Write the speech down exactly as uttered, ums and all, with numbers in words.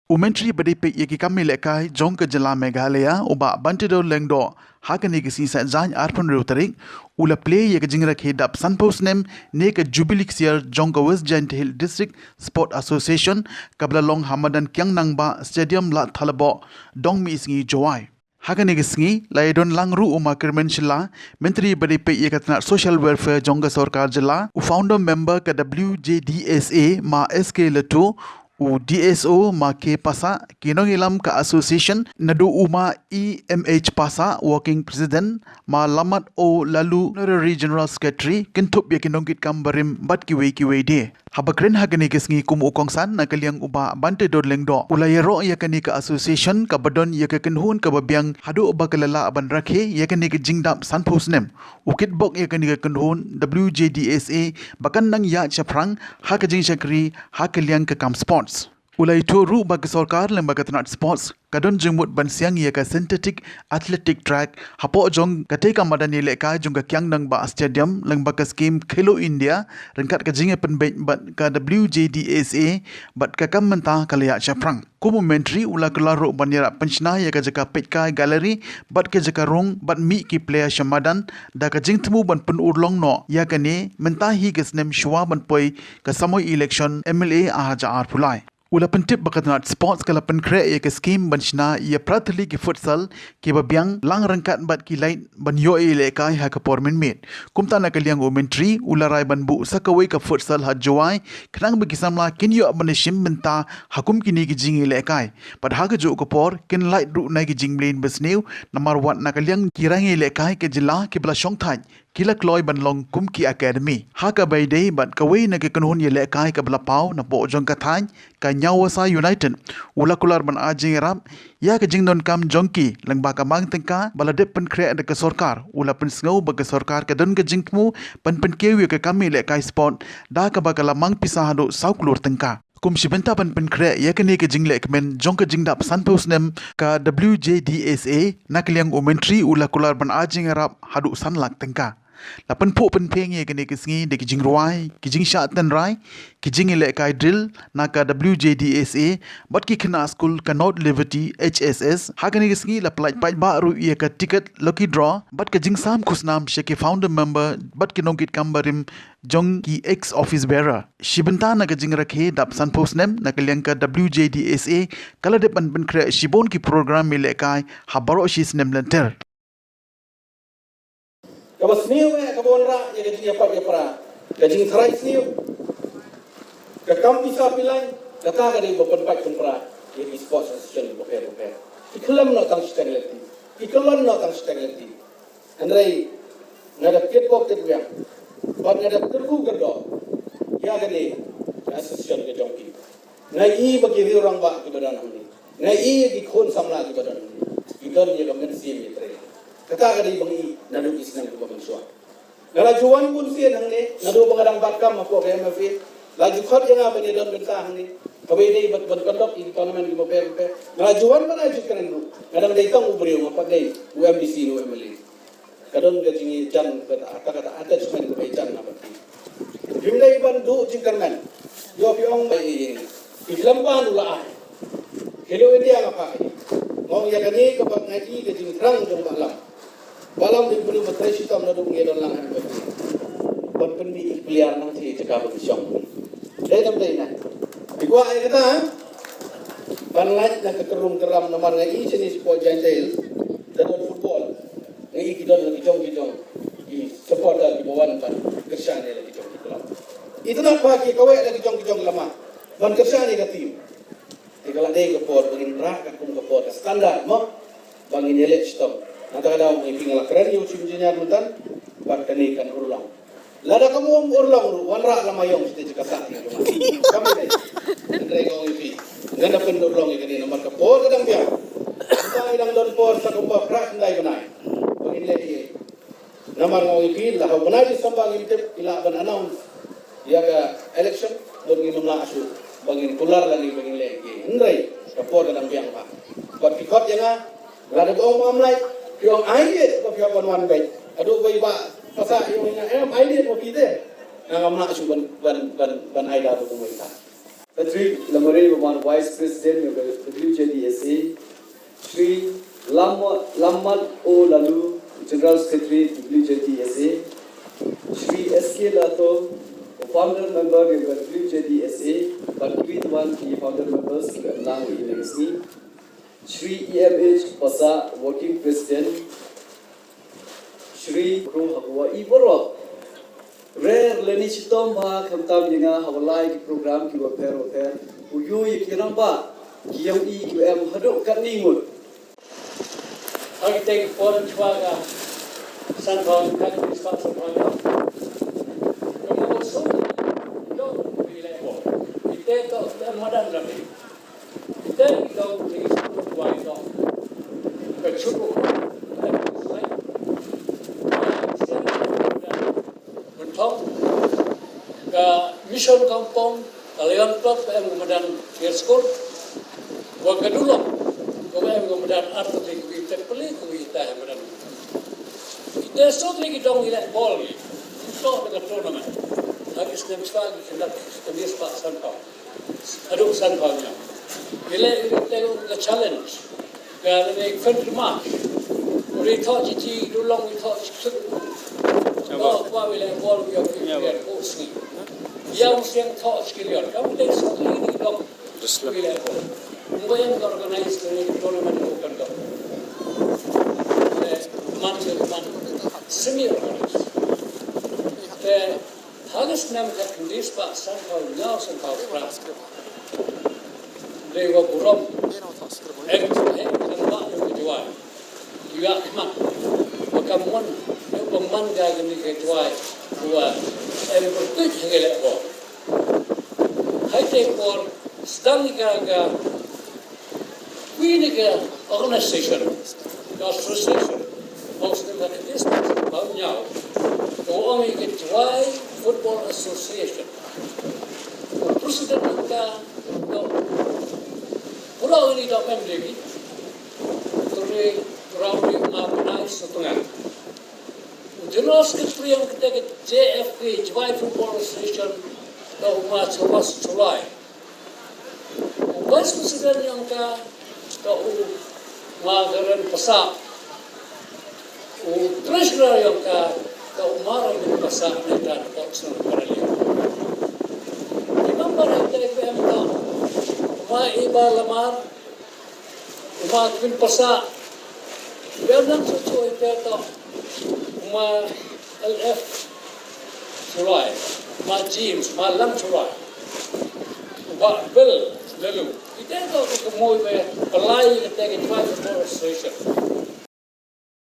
U Myntri ba dei peit ïa ki kam ïalehkai jong ka jylla Meghalaya, u Bah Banteidor Lyngdoh, ha kane ka sngi Saitjaiñ arphew hynriew tarik, u la plie ïa ka jingrakhe dap sanphew snem ne ka Jubilee Ksiar jong ka West Jaintia Hills District Sport Association, kaba la long ha madan Kiang Nangbah Stadium, Ladthadlaboh, Dongmihsngi, Jowai. Ha kane ka sngi la ïadon lang ruh u Ma Kyrmen Shylla, Myntri ba dei peit ïa ka tnat Social Welfare jong ka sorkar jylla, u founder member ka W J D S A Ma S K Lyngdoh, u D S O Ma K Passah, ki nongïalam ka association, naduh u Ma E M H Passah, working president, Ma Lammat O Laloo, honorary general secretary, kynthup ïa ki nongkitkam barim bad kiwei kiwei de. Haba kren ha kane ka sngi kum u kongsan na ka liang u Bah Banteidor Lyngdoh, u la ïaroh ïa kane ka association kaba don ïa ka kynhun kaba biang haduh ba ka la lah ban rakhe ïa kane ka jingdap sanphew snem. U kitbok ïa kane ka kynhun W J D S A ba kan nang ïaid shaphrang ha ka jingshakri ha ka liang ka kam sports. U la ïathuh ruh ba ka sorkar lyngba ka tnat sports ka don jingmut ban siang ïa ka synthetic athletic track hapoh jong katei ka madan ïalehkai jong ka Kiang Nangbah Stadium lyngba ka skim Khelo India, ryngkat ka jingïapynbeit bad ka W J D S A, bad ka kam mynta ka la ïaid shaphrang. Kum u Myntri u la kular ruh ban ïarap pynshna ïa ka jaka peitkai gallery bad ka jaka rung ban mih ki player sha madan, da ka jingthmu ban pynurlong noh ïa kane mynta hi ka snem shuwa ban poi ka samoi election M L A ar hajar arphew lai. U la pyntip ba ka tnat sports ka la pynkhreh ïa ka skim ban shna ïa phra tylli ki futsal kiba biang lang ryngkat bad ki light ban ïoh ïalehkai ha ka por mynmiet. Kumta na ka liang u Myntri u la rai ban buh sa kawei ka futsal ha Jowai, khnang ba ki samla kin ïoh ban ïashim bynta ha kum kine ki jingïalehkai. Bad ha kajuh ka por kin lait ruh na ki jingmlien basniew, namar wat na ka liang ki rangïalehkai ka jylla kiba la shongthait ki la kloi ban long kum ki academy. Ha kaba ïadei bad kawei na ki kynhun ïalehkai kaba la paw napoh jong ka thaiñ, ka Ñiawasa United, u la kular ban ai jingïarap ïa ka jingdonkam jong ki lyngba ka mang tyngka ba la dep pynkhreh da ka sorkar. U la pynsngew ba ka sorkar ka don ka jingthmu ban pynkiew ïa ka kam ïalehkai sport da kaba ka la mang pisa haduh saw klur tyngka. Kum shi bynta ban pynkhreh ïa kane ka jinglehkmen jong ka jingdap sanphew snem ka W J D S A, na ka liang u Myntri u la kular ban ai jingïarap haduh san lak tyngka. La pynphuh pynphieng ïa kane ka sngi da ki jingrwai, ki jingshah tynrai, ki jingïalehkai drill na ka W J D S A bad ki khynnah skul ka North Liberty H S S. Ha kane ka sngi la pyllait paidbah ruh ïa ka ticket lucky draw bad ka jingsam khusnam sha ki founder member bad ki nongkitkam barim jong ki ex office bearer. Shi bynta na ka jingrakhe dap sanphew snem na ka liang ka W J D S A ka la dep ban pynkhreh shibun ki program ïalehkai ha baroh shi snem lynter. Kaba sniew eh, kaba wanrah ïa ka jingïapait ïapra, ka jingtharai sniew, ka kam pisa pilai, kata ka dei ba pynpait pynpra ïa ki sports association bapher bapher. Ki khlem noh tang shiteng lynti, ki kyllon noh tang shiteng lynti. Hynrei nga da kit bok kit biang bad nga da kyrkhu kyrdoh ïa kane ka association ka jong ki. Nga i ba ki riew rangbah kiba don hangne, nga i ba ki khun samla kiba don hangne, ki don ïa ka mynsiem ïatrei. Kata ka dei ba nga i naduh ki snem kiba mynshuwa. Nga la ju wan bun sien hangne naduh ba nga dang bat kam hapoh ka M F A. La ju khot ïa nga ban ïadon bynta hangne, kaba ïadei bad ban conduct ïa ki tournament kiba pher bapher. Nga la ju wan ban ai jingkren ruh. Nga dang dei tang u briew, nga pat dei u M D C ne u M L A. Ka don ka jingïajan kata, kata, kata, kata jingman kaba ïajan na bad ki. Phim dei ban duh jingkyrmen. Ïoh phi ong ba i, i, i khlem ban u la ai. Khelo India nga phah i. Nga ong ïa kane kaba nga i ka jingthrang jong Bah Lam. Bah Lam dei u briew ba trei shitom naduh ngi don lang ha kane. Ban pynmih i player nangta jaka ba ki shong. Dei tam dei na. Phi kwah ïa kata, ha? Ban lait na ka kyrrum kyrram namar nga i shane sport Jaintia Hills. Da don football. Nga i ki don la ki jong ki jong ki supporter kiba wan ban kyrshan ïa la ki jong ki club. Itynnad ba ki kawei la ki jong ki jong lama ban kyrshan ïa ka team. Te ka la dei ka por ba ngin rah katkum ka por ka standard mo ba ngin ïaleh shitom. Nangta ka daw ngi phi nga la kren ïa u Chief Engineer mynta bad kane kan urlong. Lada kam urlong ruh wanrah lama ïong shatei jaka sah ïa ka. Kam dei. Hynrei nga ong ïa phi, ngan da pynurlong ïa kane namar ka por ka dang biang. Ngi dang don por sa kumba phra khyndai bnai ba ngin leh ïa. Namar nga ong ïa phi, la ha u bnai December ngim tip, ki lah ban announce ïa ka election, bad ngim lah shuh ba ngin kular lane ba ngin leh ïa. Hynrei ka por ka dang biang bha. Bad phi khot ïa nga, lada ba ong ba ngam lait, phi ong ai ïa ba phi hap ban wan beit. Haduh ba i Bah Passah i ong ïa nga, em, ai ïa ba phi te. Nga ngam lah shuh ban, ban, ban, ban ai da ba kumne ta. Patrick Lamare, ba man Vice President jong ka W J D S A, Shri Lam-, Lammat O Laloo, General Secretary W J D S A, Shri S K Lato, Founder Member jong ka W J D S A, bad kiwei pat ki Founder Members kiba nang ïa ka sngi, Shri E M H Passah, Working President, Shri Kro Hawa i baroh. Rer lane shitom bha khamtam ïa nga ha u lai ki program kiba pher ba pher. U ïoh ïa ki rangbah ki ïong i kiba em haduh katne ngut. Ha kita ki por shuwa ka san phaw, ka ki spah san phaw. Ka mo so do ki le ko. Kita to em madan lagi. Kita ki dong ki spah phaw to. Ka chuku. Mynthong ka Mission Kampong, ka Lion Club ka em ka madan Fair Score, wa ka Dulong ka em ka madan Artylli, ka wi Tekpili, ka wi Ita ka madan. Ita sot ki dong ïaleh bol ki to ka tournament. Ha ki snem shuwa ki khyndai, ki khyndai spah san phaw. Haduh san phaw ñiaw. Ïaleh ïaleh te ka challenge. Ka lane friendly match. U ri thoh chi chi, Dulong u thoh chi chi. Thoh kwa wi leh bol wi ïa ki wi ïa ko sngi. Ïa u siang thoh chi ki ri. Ka u te sot li ni dong. Wi leh bol. Mbo ïa ka organize ka ni tournament ko kan dong. Eh, man se man semi organize. Te ha ka snem khatkhyndai spah san phaw ñiaw san phaw phra. Dei wa burom. Em, em, em, em, em, em, em, ïa khmat. Wa ka mon, ïa ka mon ka kani ka Jowai. Wa em pyrtuit ha ka leh bol. Hai te por, sdang ka ka Wi ni ka organization, ka association, bang sdang ka kiti sdang sdang bang ñiaw. Ka ong i ka Jowai Football Association. President ka, ka, pura ini ka mem devi. Turi, pura uri ma penai setengah. General Secretary ong kata ka J F A, Jowai Football Association, ka u ma Chawas Chulai. U Vice President ong ka, ka u ma Garen Passah. U Treasurer ong ka, ka u ma Garen Passah, ne ka Potson Karali. Imam Barak ka M P M ka, u ma Iba Lamar, u ma Kevin Passah, u ma Nang Suchu i te to, u ma L F Chulai, u ma James, u ma Lang Chulai, u ma Bill Lelu. I te to ka kmoi me palai i te ki Tribal Football Association.